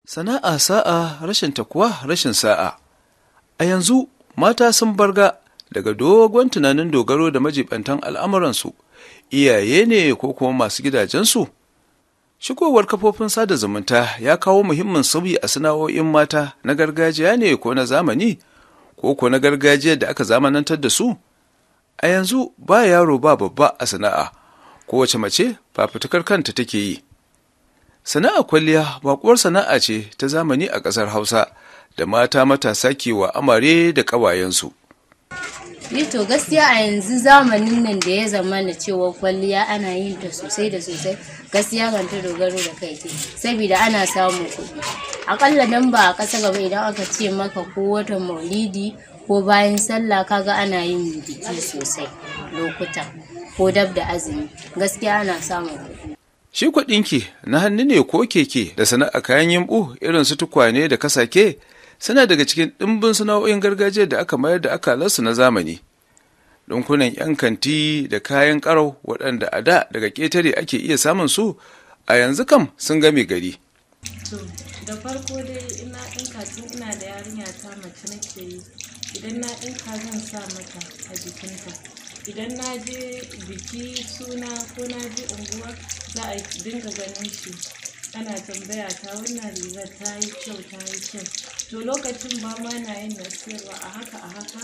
Sana'a sa'a, rashin ta kuwa rashin sa'a. A yanzu mata sun barga daga dogon tunanin dogaro da majibantan al'amuransu, iyaye ne ko kuma masu gidajensu. Shigowar kafofin sada zumunta ya kawo muhimmin sauyi a sana'o'in mata na gargajiya ne ko na zamani, ko na gargajiya da aka zamanantar da su. A yanzu ba yaro ba babba a sana'a, kowace mace fafutukar kanta take yi. Sana'a kwalliya baƙuwar sana'a ce ta zamani a ƙasar Hausa da mata matasa ke wa amare da ƙawayensu. Ni to gaskiya a yanzu zamanin nan da ya zama na cewa kwalliya ana yin ta sosai da sosai, gaskiya kan ta dogaro da kai ce, saboda ana samun kuɗi. Akalla nan ba a ƙasa gaba idan aka ce maka ko watan Maulidi ko bayan sallah, kaga ana yin biki sosai lokuta ko dab da azumi, gaskiya ana samun kuɗi. Shi ɗinki na hannu ne ko keke da sana'a kayan yimɓu irin su tukwane da kasake suna daga cikin ɗimbin sana'o'in gargajiya da aka mayar da akalarsu na zamani. Ɗinkunan 'yan kanti da kayan ƙarau waɗanda a da daga ƙetare ake iya samun su, a yanzu kam sun game gari. To, da farko dai ina ɗinka tun ina da yarinya ta mace nake yi. Idan na ɗinka zan sa mata a jikinta. Idan na je biki, suna ko na je unguwa, za a dinga ganin shi. Ana tambaya ta, wannan rigar ta yi kyau, ta yi kyau. To, lokacin ba ma na yin na siyarwa, a haka a haka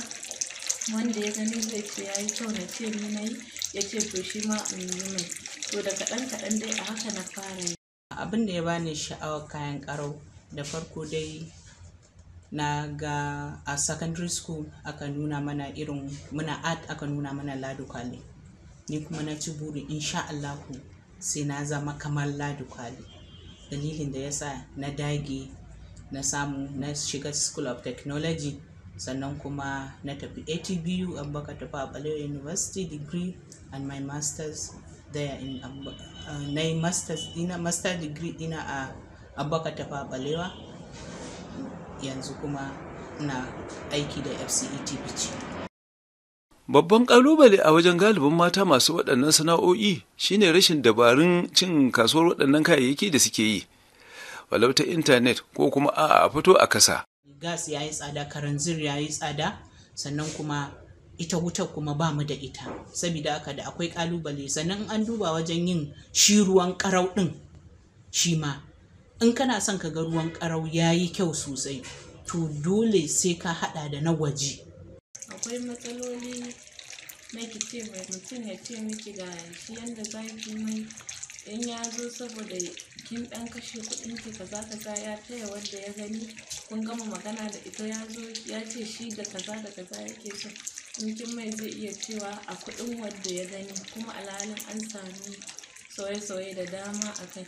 wanda ya gani zai ce ya yi kyau, na ce ni na yi, ya ce to shi ma in yi mai. To, da kaɗan kaɗan dai a haka na fara yi. Abin da ya bani sha'awar kayan ƙarau, da farko dai na ga a secondary school aka nuna mana irin muna art, aka nuna mana Lado Kwali. Ni kuma na ci buri insha Allahu sai na zama kamar Lado Kwali. Dalilin da yasa na dage na samu na shiga School of Technology, sannan kuma na tafi ATBU, Abubakar Tafawa Balewa University, degree and my masters there in na yi masters dina, master degree dina a Abubakar Tafawa Balewa. Yanzu kuma ina aiki da FCET Bichi. Babban ƙalubale a wajen galibin mata masu waɗannan sana'o'i shine rashin dabarun cin kasuwar waɗannan kayayyaki da suke yi, walau ta intanet ko kuma a'a a fito a kasa. Gas ya yi tsada, karanzir ya yi tsada, sannan kuma ita wutar kuma ba mu da ita. Saboda haka da akwai kalubale. Sannan an duba wajen yin shi ruwan karau din, shi ma in kana son ka ga ruwan karau ya yi kyau sosai, to dole sai ka hada da na waje. Akwai matsaloli na ki ce mai mutum ya ce miki ga shi yanda za ki mai, in ya zo saboda kin ɗan kashe kuɗin ki kaza kaza, ya taya wanda ya gani, kun gama magana da ita, ya zo ya ce shi da kaza da kaza yake so, in kin mai zai iya cewa a kuɗin wanda ya gani, kuma alhalin an sami sauye-sauye da dama a kai.